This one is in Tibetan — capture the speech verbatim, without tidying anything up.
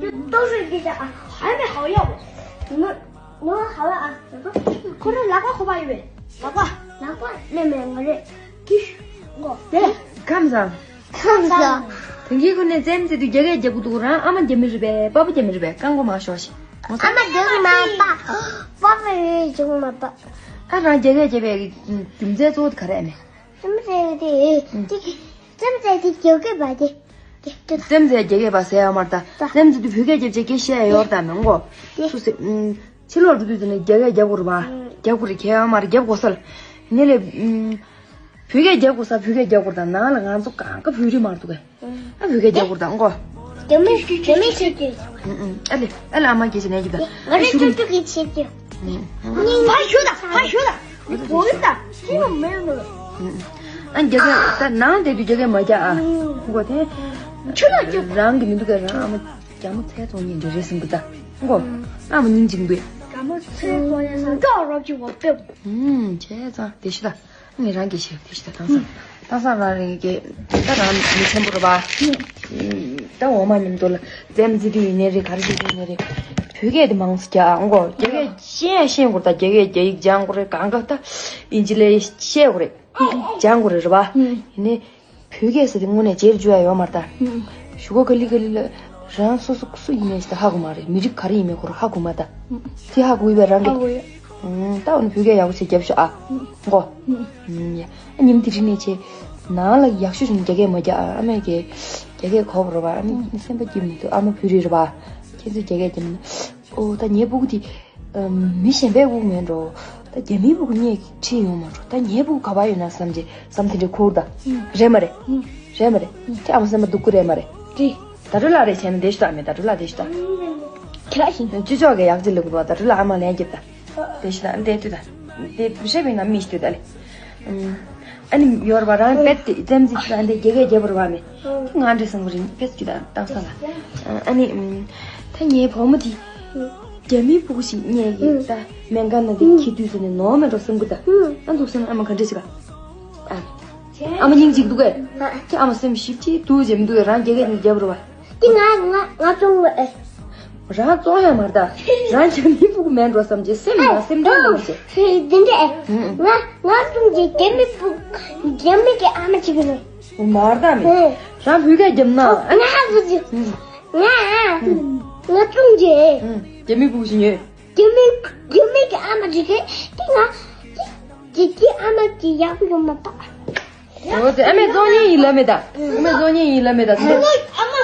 这都是这个啊，还没好药。你们，你们好了啊。ཁོ་རང་ལག་པ་ཁོག་པ་ཡོད་པས། ལག་པ། ལག་པ་མེད་མེད་ང་རེད། ཀི་ཤུ་གོ་དེ། ཁམས་བཟང་། ཁམས་བཟང་། དེང་གི་ཁོ་ནས་རྩེད་མོ་རྩེ་དུས་རྒྱ་སྐད་རྒྱག་གི་འདུག་རང་ཨ་མ་རྒྱ་མི་རེད་པས། པ་ཕ་རྒྱ་མི་རེད་པས། རྐང་མགོ་མར་ཤོག་ཤིག་ཨ་མ་རྒྱ་མི་མ་པ། པ་ཕ་རེད་ཅུང་མ་པ། ཨ་རང་རྒྱ་སྐད་རྒྱག་པའི་རྒྱུ་མཚན་གཙོ་བོ་དེ་ག་རེ་ཨ་མས། རྩེད་མོ་རྩེ་དེ། ཏིག་རྩེད་མོ་རྩེ་དེ་རྒྱ་སྐད་པ་དེ། རྩེད་མོ་རྩེ་རྒྱ་སྐད་པ་ཟེར་ཡོད་མ་རེད་ད། ད་རྩེད་མོ་རྩེ་དུས་བོད་སྐད་རྒྱབ་བྱས་སྐད་བཤད་ཡོད་རེད་ད་མི་འགོ། དེ། སུ་ཟེར། ཕྱི་ལོགས་འགྲོ་དུས་དེ་ནས་རྒྱ་སྐད་རྒྱབ་དགོས་རེད་པ། རྒྱབ་དགོས་རེད། ཁྱད་ཡོད་མ་རེད། རྒྱབ་དགོས་ས་ལ། ནི་ལས། བོད་སྐད་རྒྱབ་དགོས་ས་བོད་སྐད་རྒྱབ་དགོས་རེད་ད། ནང་ལ་ང་ཚོ་གང་ག་བོད་རིགས་མ་རེད་འདུག་གས། ཨ་བོད་སྐད་རྒྱབ་དགོས་རེད་ད་མགོ། རྒྱ་མི་རྒྱ་མི་བྱེད་ཀྱི། ཨ་ལེ་ཨ་ལེ་ཨ་མ་སྐད་ཆ་ནས་རྒྱབ་ད། ང་རེ་ཅོ་ཅོ་གི་བྱེད་ཀྱི། ཕར་ཞུ་ད་ཕར་ཞུ་ད། བོད་ཡིན་ད་ཁྱི་ཡོང་མེད་ནོ། ཨ་རྒྱ་སྐད་ད་ནང་བསྡད་དུས་རྒྱ་སྐད་མ་རྒྱག་ཨ། མགོ་དེ། ཁྱོད་ལ་རྒྱབ། རང་གི་མི་འདུག་གས། རང་ཨ་མ་རྒྱ་མོ་ཚལ་བཙོང་མཁན་འདྲ་རེད་བསམ་གི་ད་མགོ། ཨ་མ་སྙིང་རྗེ་འདུག་གས། རྒྱ་མོ་ཚལ་བཙོང་མཁན་སང་སྐྱོག་རོབ་ཅིག་འོ་ལྟོས། ཧུམ་བྱས་ཙང་དེ་ཤི་ད། ངས་རང་གི་ཞེས་དེ་ཤི་ད་དེང་སང་། དེང་སང་རང་རེ་གི་ད་རང་མི་ཆེན་པོ་རེད་པ། ད་འོ་མ་མཉམ་དུ་ལ་རྩེད་མོ་རྩེ་དུས་ཡིན་ནའི་རེད། ག་རེ་བྱེད་དུས་ཡིན་ནའི་རེད། བོད་སྐད་དེ་མང་ཙམ་རྒྱག་ཨ་མགོ། རྒྱ་སྐད་ཤེས་ཡང་ཤེས་དགོས་རེད་ད། རྒྱ་སྐད་རྒྱ་ཡིག་སྦྱང་དགོས་རེད། གང་ག་ད་ཨིན་ཇི་ལས་ཤེས་དགོས་རེད། སྦྱང་དགོས་རེད་རེད་པ། ཡིན་ནའི། བོད་སྐད་ཟེར་དེ་དངོས་གནས་བརྗེད་འགྲོ་ཡ་ཡོད་མ་རེད་ད། ཨུམ། གཞུག་གུ་ག་ལེ་ག་ལེ་ལ་རང་སོ་སོ་སུ་ཡིན་མིན་ཞིག་ད་ཧ་གོ་མ་རེད། མི་རིགས་ག་རེ་ཡིན་མིན་ཁོ་རང་ཧ་གོ་མ་ད། ཨུམ། དེ་ཧ་གོ་ཡོད་པས་རང་གིས། ཧ་གོ་ཡོད། ཨུམ། ད་འོ་ན་བོད་སྐད་ཡག་པོ་ཞིག་རྒྱབ་ཤོག་ཨ། ཨུམ། མགོ། ཨུམ། ཨུམ། ཡ། ཨ་ཉིན་དེ་རིང་ནས་བྱས། ནང་ལ་ཡག་ཤོས་བྱུང་རྒྱ་སྐད་མ་རྒྱག་ཨ། ཨ་མས་ཀྱིས་རྒྱ་སྐད་གོ་བ་རེད་པ། ཨ་ནི་སེམས་པ་སྐྱིད་མི་འདུག་ཨ་མ་བོད་རིགས་རེད་པ། ཁྱེད་ཚོས་རྒྱ་སྐད་རྒྱབ་ན། ཨོ་ད་ངའི་སྤུ་གུ་དེ། ཨམ། མི་གཞན་པའི་སྤུ་གུ་མིན་འགྲོ། ད་རྒྱ་མིའི་སྤུ་གུ་ངས་ཁྲིད་ཡོང་མ་འགྲོ། ད་ངའི་སྤུ་གུ་ག་པར་ཡོད་ན་བསམ་གྱི་བསམ་དེ་འདྲ་འཁོར་ད། ཨུམ། རེད་མ་རེད། ཨུམ། རེད་མ་རེད། ཨུམ། དེ་ཨ་མ་སེམས་པ་སྡུག་གི་རེད་མ་རེད། རེད། ད་རུ་ལ་རེད་བྱས་ན་དེ་ཤི་ད་མེད། ད་རུ་ལ་དེ་ཤི་ད། ཁྱེད་ཤིང་། ཅི་ཅོག་གི་ཡག་ཅི་ལུག་འགྲོ། ད་རུ་ལ་ཨ་མ་ལན་རྒྱབ་ད། དེ་ཤི་ད་དེ་དུས་ད། དེ་བཤད་པའི་ནམ་མི་ཤི་དུས་ད་ལེ། ཨུམ། ཨ་ནི་ཡོར་བ་རང་པད་དེ་ཙམ་ཅིག་ད་འདི་རྒྱ་སྐད་རྒྱབ་པར་བ་མེད། ང་འདྲ་བསམ་གི་རེད། ཕེབས་ཀྱི་དང་བཏང་ས་ལ། ཨ་ནི། ད་ངའི་བུ་མོ་དེ། རྒྱ་མིའི་སྤུ་གུ་ཞིག་རྙེད་ཀྱི་ད་སྨན་ཁང་ནང་དེ་འཁྱེར་དུས་ཟེར་ནས་ནོར་མེད་འགྲོ་བསམ་གི་ད། ཨ་འདུག་སེ་ན་ཨ་མ་ག་འདྲ་ཞིག་ག་ཨ་མ་སྙིང་རྗེ་འདུག་གས། ཁྱེད་ཨ་མ་སེམས་ཞིབ་ཅིག་འདུག་ཅེས་མི་འདུག་གས། རང་རྒྱ་སྐད་ནས་རྒྱབ་རུ་བ། དེ་ང་ང་ང་བཙོང་གི་ཨེ། རང་བཙོང་ཡ་མ་རེད་ད། རང་རྒྱ་མིའི་སྤུ་གུ་མེད་འགྲོ་བསམ་གྱི་སེམས་ལ་སེམས་ཁྲལ་གནང་བྱས། དེ་འདྲ་ཨེ། ང་ང་བཙོང་གི་རྒྱ་མིའི་སྤུ་རྒྱ་མི་གི་ཨ་མ་ཅིག་ཡིན་ནོ། མར་ད་མི། རང་བོད་སྐད་རྒྱབ་ན། ང་ང་ང་བཙོང་གི། རྒྱ་མི་སྤུ་གུ་ཞིག་ཉོས། རྒྱ་མི་རྒྱ་མི་གི་ཨ་མ་ཅིག་གིས་དེ་ང་དེ་དེ་ཨ་མ་ཅིག་ཡག་པོ་ཡོད་མ་ད། འོ་དེ་ཨ་མས་བཙོང་མཁན་ཡིན་ལབ་མེད་ད། ཨ་མས་བཙོང་མཁན་ཡིན་ལབ་མེད་ད། ཨ་མ།